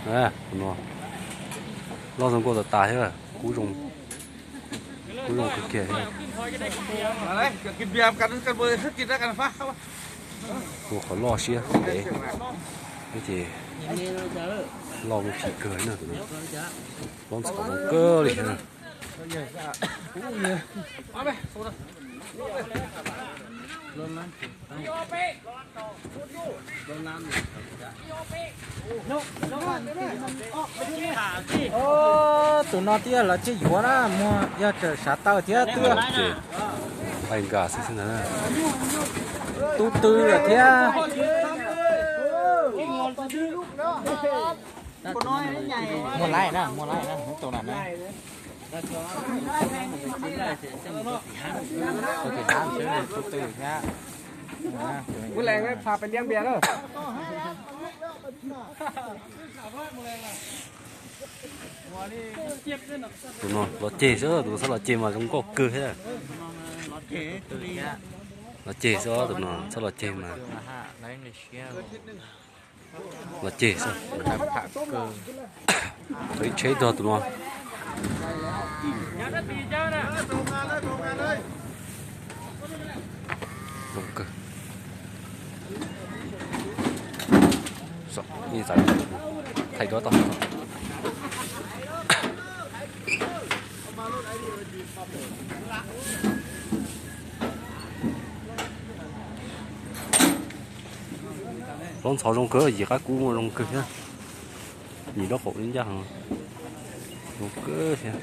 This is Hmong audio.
Tus no loj zoo nkauj tas tas thiab, kub zoo, kub zoo kawg kiag thiab. Ua qhov loj siab pem, ces loj mus phim kawg na tus no. Loj ntxhov zoo kawg li thiab. Tus no twb yog los tseg yuav na, muag yog tseem sav taw thiab twb. Ces nqa xwb xwb ntag. Tub twb lawm thiab. Muaj laib na, muaj laib na, tus na. Tus tim hab xwb, tus twg thiab. Muaj leej pha pes liab npias na. Tus no los ceg xwb, tus no txhob los ceg mas zoo nkauj kawg thiab. Los ceg xwb, tus no txhob los ceg mas. Los ceg xwb. Tau ib tsheb tog tus no. Zoo kawg. Thaij duab tau. Loj ntxhov zoo kawg, yim qab kub muaj zoo kawg thiab. Yim lub qaum li ncaj heev, zoo kawg thiab.